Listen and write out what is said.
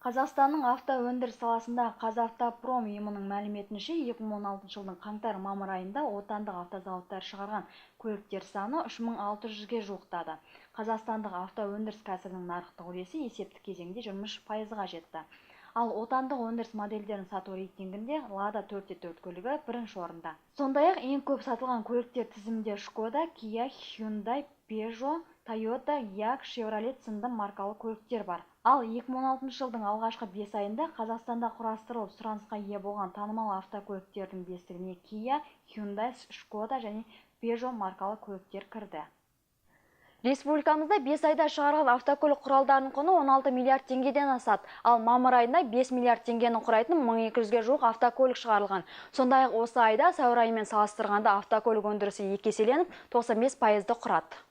Қазақстанның автоөндіріс саласындағы «Қазавтопром» ұйымының мәліметінше, 2016 жылдың қаңтар-мамыр айында отандық автозауыттар шығарған көліктер саны 3600-ге жуықтады. Қазақстандық автоөндіріс кәсібінің нарықтық үлесі есепті кезеңде 23%-ға жетті. Ал отандық өндіріс модельдерін сату рейтингінде «Лада 4x4» көлігі бірінші орында. Сондай-ақ ең көп сатылған көліктер тізімінде «Шкода», «Киа», «Хюндай», «Пежо», «Тойота», «Як», «Шевролет» сынды маркалы көліктер бар. Ал 2016 жылдың алғашқы 5 айында Қазақстанда құрастырылып, сұранысқа ие болған танымал автокөліктердің бестігіне «Киа», «Хюндай», «Шкода» және «Пежо» маркалы көліктер кірді. Республикамызда 5 айда шығарған автокөлік құралдарының құны 16 миллиард теңгеден асады. Ал мамыр айында 5 миллиард теңгені құрайтын 1200-ге жуық автокөлік шығарылған. Сондай-ақ осы айда сәуір айымен салыстырғанда автокөлік өндірісі екі еселеніп, 95%-ды құрады.